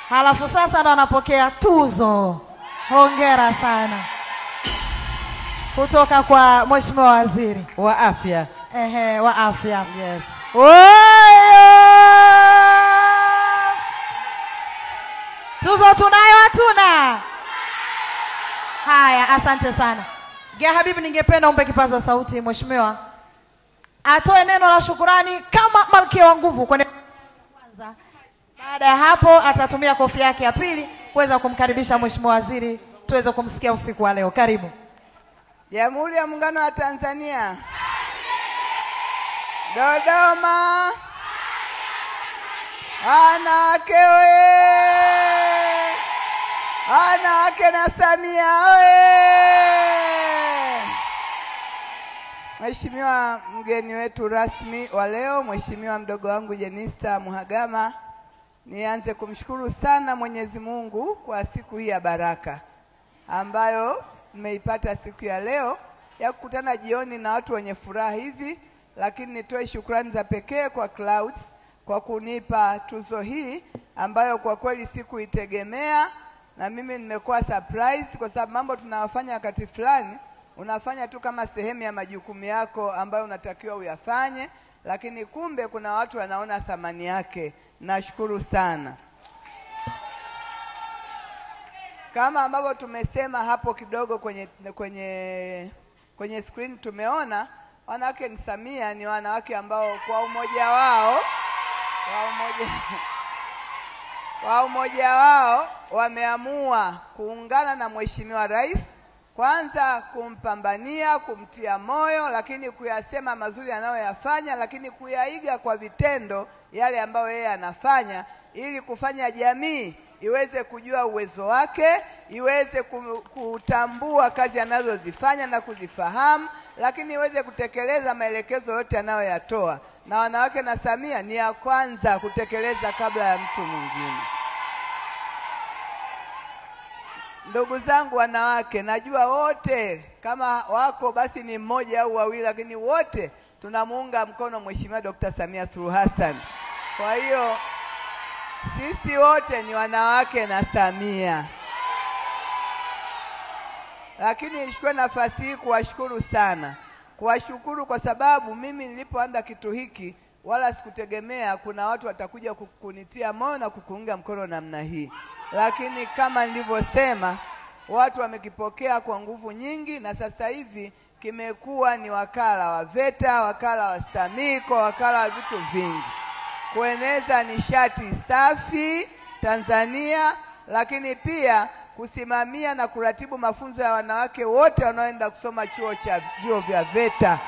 Halafu sasa ndo anapokea tuzo. Hongera sana kutoka kwa Mheshimiwa Waziri wa Afya. Ehe, wa afya. Yes. Oyo! Tuzo tunayo hatuna? Haya, asante sana. Gea Habibu, ningependa umpe kipaza sauti mheshimiwa atoe neno la shukurani kama malkia wa nguvu kwa kwanza. Baada ya hapo atatumia kofia yake ya pili kuweza kumkaribisha Mheshimiwa Waziri tuweze kumsikia usiku wa leo. Karibu. Jamhuri ya Muungano wa Tanzania. Dodoma. Wanawake oye! Wanawake na Samia oye! Mheshimiwa mgeni wetu rasmi wa leo, Mheshimiwa mdogo wangu Jenista Mhagama, nianze kumshukuru sana Mwenyezi Mungu kwa siku hii ya baraka ambayo nimeipata siku ya leo ya kukutana jioni na watu wenye furaha hivi. Lakini nitoe shukrani za pekee kwa Clouds kwa kunipa tuzo hii ambayo kwa kweli sikuitegemea, na mimi nimekuwa surprise kwa sababu mambo tunayofanya wakati fulani unafanya tu kama sehemu ya majukumu yako ambayo unatakiwa uyafanye, lakini kumbe kuna watu wanaona thamani yake. Nashukuru sana. Kama ambavyo tumesema hapo kidogo kwenye screen, tumeona wanawake ni Samia ni wanawake ambao kwa umoja wao wameamua kuungana na Mheshimiwa Rais, kwanza kumpambania, kumtia moyo, lakini kuyasema mazuri anayoyafanya, lakini kuyaiga kwa vitendo yale ambayo yeye anafanya, ili kufanya jamii iweze kujua uwezo wake, iweze kutambua kazi anazozifanya na kuzifahamu, lakini iweze kutekeleza maelekezo yote anayoyatoa. Na wanawake na Samia ni ya kwanza kutekeleza kabla ya mtu mwingine. Ndugu zangu wanawake, najua wote kama wako basi ni mmoja au wawili, lakini wote tunamuunga mkono Mheshimiwa Dr. Samia Suluhu Hassan. Kwa hiyo sisi wote ni wanawake na Samia. Lakini nichukue nafasi hii kuwashukuru sana. Kuwashukuru kwa sababu mimi nilipoanza kitu hiki wala sikutegemea kuna watu watakuja kunitia moyo na kukuunga mkono namna hii. Lakini kama nilivyosema, watu wamekipokea kwa nguvu nyingi, na sasa hivi kimekuwa ni wakala wa VETA, wakala wa STAMICO, wakala wa vitu vingi, kueneza nishati safi Tanzania, lakini pia kusimamia na kuratibu mafunzo ya wanawake wote wanaoenda kusoma vyuo vya VETA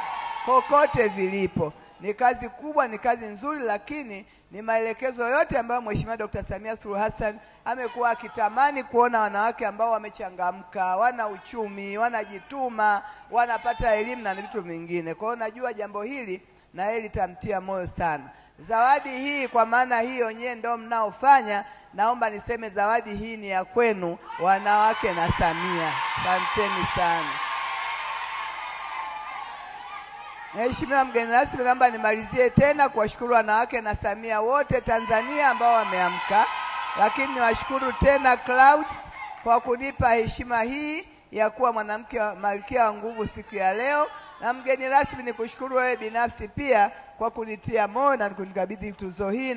kokote vilipo. Ni kazi kubwa, ni kazi nzuri, lakini ni maelekezo yote ambayo Mheshimiwa Dr. Samia Suluhu Hassan amekuwa akitamani kuona wanawake ambao wamechangamka, wana uchumi, wanajituma, wanapata elimu na vitu vingine. Kwa hiyo najua jambo hili na yeye litamtia moyo sana. Zawadi hii kwa maana hiyo nyewe ndio mnaofanya, naomba niseme zawadi hii ni ya kwenu wanawake na Samia. Asanteni sana. Mheshimiwa mgeni rasmi, naomba nimalizie tena kuwashukuru wanawake na Samia wote Tanzania ambao wameamka, lakini niwashukuru tena Clouds kwa kunipa heshima hii ya kuwa mwanamke malkia wa nguvu siku ya leo. Na mgeni rasmi, nikushukuru wewe binafsi pia kwa kunitia moyo na kunikabidhi tuzo hii.